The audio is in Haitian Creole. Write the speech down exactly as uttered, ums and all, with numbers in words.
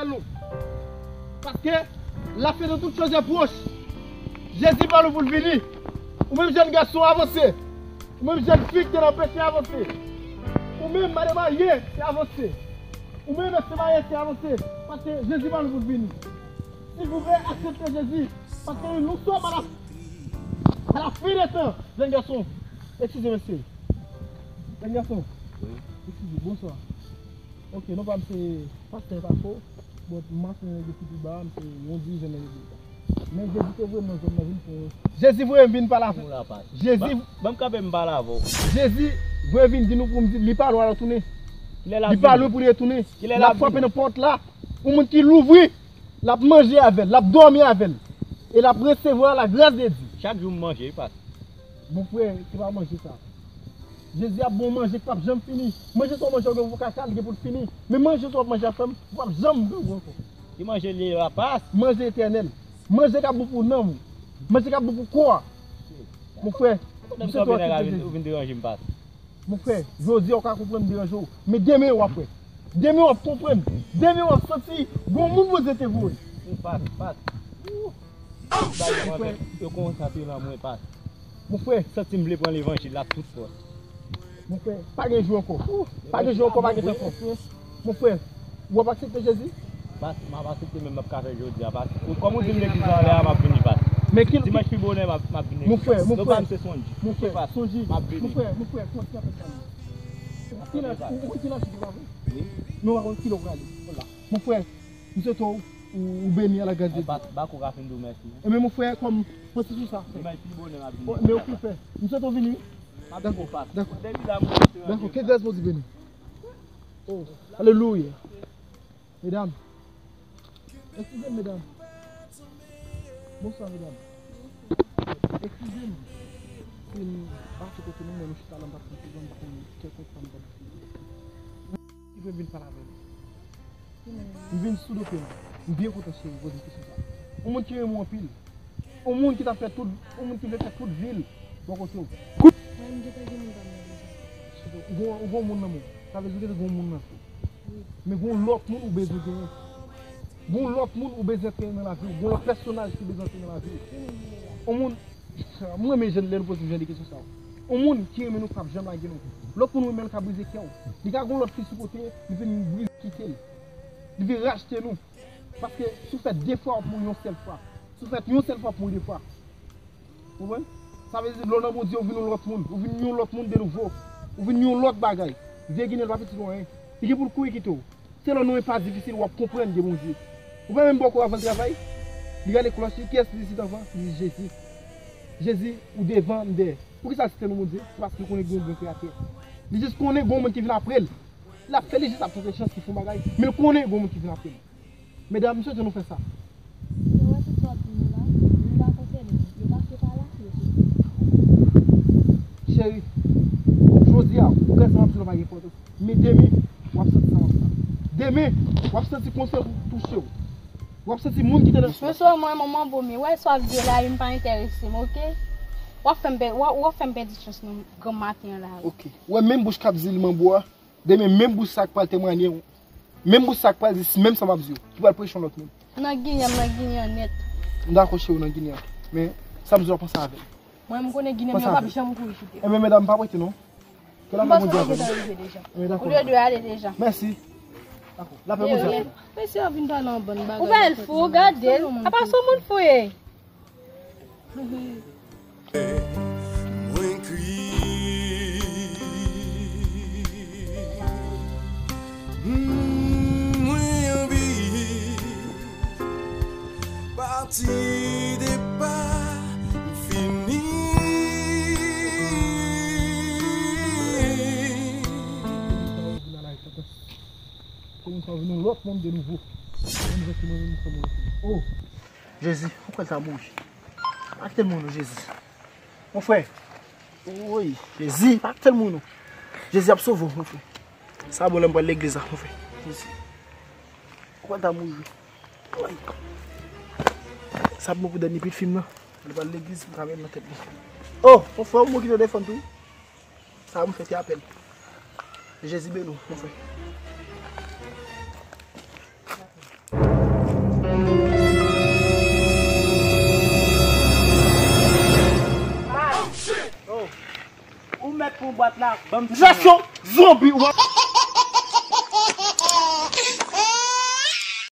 nou. Paske la fin de toutes choses est proche. Jezi pale pou l vini. Ou menm jèn gason, avanse. Ou menm jèn fi ki te nan peche, avanse. Ou menm madan marye, se avanse. Ou menm èske marye, se avanse. Paske Jezi pale pou l vini. Silvouplè, aksepte Jezi. Paske nou sòm a la, a la fin de tan. Jèn gason, eskize mesye. Jèn gason, eskize, bonswa. Ok, non pa m se pastè Pafo. Bon, m ap fè yon depi pi ba, m se yon dirijan nan legliz la. Men Jezi te voye m nan zòn nan vin pou Jezi voye m vin pale avè w. Jezi, ban m kanpe m pale avè w. Jezi voye vin di nou pou m di li pa lwen al retounen. Li pa lwen pou li retounen. L ap frape nan pòt la. Yon moun ki louvri, l ap manje avè l, l ap dòmi avè l. E l ap resevwa la grâce de Dieu. Chak jou m manje, wi, pastè. Mon frè, se pa manje sa. Jezi ap ba w manje k p ap janm fini. Manje sa w manje a gen pou kaka, li gen pou l fini. Men manje sa w ap manje a frè m, ou p ap janm gen gwo ankò. Ki manje li ye la, pastè? Manje etènèl. Manje k ap bon pou nanm ou. Manje k ap bon pou kò a. Mon frè, m swete w aksepte Jezi. Ou vin deranje m, pastè. Mon frè, jodi a ou ka konprann m deranje w, men demen w ap wè. Demen w ap konprann. Demen w ap santi gon moun Bondye te voye. Pastè, pastè. Ou ba yo anvè, yo konsantre nan mwen, pastè. Mon frè, santi m vle pran levanjil la tout fòs. Mon frè, pa gen jou ankò. Pa gen jou ankò, pa gen tan ankò. Mon frè, w ap aksepte Jezi? Pastè, m ap aksepte, men m p ap ka fè jodi a, pastè. Kòm ou di m legliz la anlè a, m ap vini, pastè. Men ki, dimanch pi bonè, m ap, m ap vini. Mon frè, mon frè. Non pa m se Sonji. Mon frè, Sonji. M ap vini. Mon frè, mon frè, kòman ti apèl sa menm? Ki laj, ou, ou ki laj ou pa vre? Wi. Men w pa konn kilè w prale. Mon frè, m swete w, ou, ou beni a la grâce de Dieu. Bako ka fin di w mèsi. Ebyen, mon frè, kòm pwosesis sa fèt. Dimanch pi bonè, m ap vini. Men ou ki fè. M swete w vini. Dakò, dakò. Dakò, ke grâce Bondye beni. Oh, alelouya. Medam. Eskize m, medam. Bonswa, medam. Eskize m. Si m pase kote nou, men nou chita la, m pa t konn si m konn kèlkonk fanm k ap di. Ki vle m vin pale avè nou. M vin sou do pye m. M byen kontan, cheri, poze m kesyon sa. Yon moun ki renmen w anpil. Yon moun ki t ap fè tout, yon moun ki vle fè tout vi l bò kote w. Mwen, m gentan gen moun pa m nan deja. Ou gon, ou gon moun nan men w. Sa vle di ou gentan gon moun nan. Wi. Men gon lòt moun ou bezwen genyen. Gon lòt moun ou bezwen genyen nan lavi w. Gon lòt pèsonaj ki bezwen genyen nan lavi w. Ki moun ki ye la? Yon moun, mwen renmen jan lè nou poze m jan de kesyon sa yo. Yon moun ki renmen nou p ap janm lage nou. Lòt moun renmen l ka brize kè w. Li ka gon lòt fi sou kote, li vin brize kite l. Li vin rachte nou. Paske si w fè de fwa, w ap mouri yon sèl fwa. Si w fè yon sèl fwa, w ap mouri de fwa. Ou konprann? Sa vle di, lè w nan Bondye, ou vin yon lòt moun. Ou vin yon lòt moun de nouvo. Ou vin yon lòt bagay. Vye Ginev pa pitit ou anyen. Li gen pou l kouri kite w. Se lè w nan yon pa difisil, w ap konprann gen Bondye. Ou pa menm bò kò w avan l travay? Li gade klòch li, kiyès li di anvan? Li di Jezi. Jezi, ou devan, m dèyè. Poukisa l site non Bondye? Se paske l konnen gen yon gran Kreyatè. Li jis konnen gen yon moun ki vin apre l. L ap fè, li jis ap tante chans li fè yon bagay, men l konnen gen yon moun ki vin apre l. Medam, m swete nou fè sa. Yo wè tout sa w ap di nou la, nou pa konsène nou. Yo pase pa la, yo soti. Cheri, jodi a, ou kwè sa m ap di w la pa gen enpòtans. Men demen, w ap santi sa m ap di w la. Demen, w ap santi konsèy ou touche w. W ap santi moun ki te nan... Mesye, mwen, manman bon, men wè sa w ap di yo la, yo m pa enterese m, oke? W ap fè m pè-, w ap, w ap fè m pèdi chans nou granm maten an la, wi. Oke. Ou wè menm bouch k ap di l manbo a? Demen, menm bouch sa k pral temwanye w, menm bouch sa k pral di menm sa m ap di w, ki pral preche yon lòt moun. Nan Ginen, m nan Ginen nèt. M dakò, cheri, w nan Ginen. Men, sa m di w a, panse avè l. Mwen, m konnen Ginen, men yo p ap janm kouri kite m. Enben, medam, pa prete non. Ke lapè Bondye avè nou. Enben, dakò. Ou dwe ale deja. Mèsi. Dakò. Lapè Bondye avè nou. Mesye, w ap vin pale yon bann bagay. Ou bèl fou, gade l. Apa se yon moun fou ye? Mwen kri, mwen anvi pati depa m fini. Kounye sa w vin yon lòt moun de nouvo. Yon moun ki mwen menm kòm yon... Oh! Jezi, ou kwè l ta mouri? Pa kite l mouri non, Jezi. Mon frè. Woy, Jezi, pa kite l mouri non. Jezi ap sove w, mon frè. Sa bon lè m pral legliz la, mon frè. Jezi. Ou kwè l ta mouri vre? Woy. Sa ap bon pou dènye pit fim nan. Lè m pral legliz, m ka met nan tèt li. Oh, mon frè, ou bon kite defann tou. Sa m fè te apèl. Jezi beni w, mon frè. Bwat la, ban m ti. Sa se yon zonbi.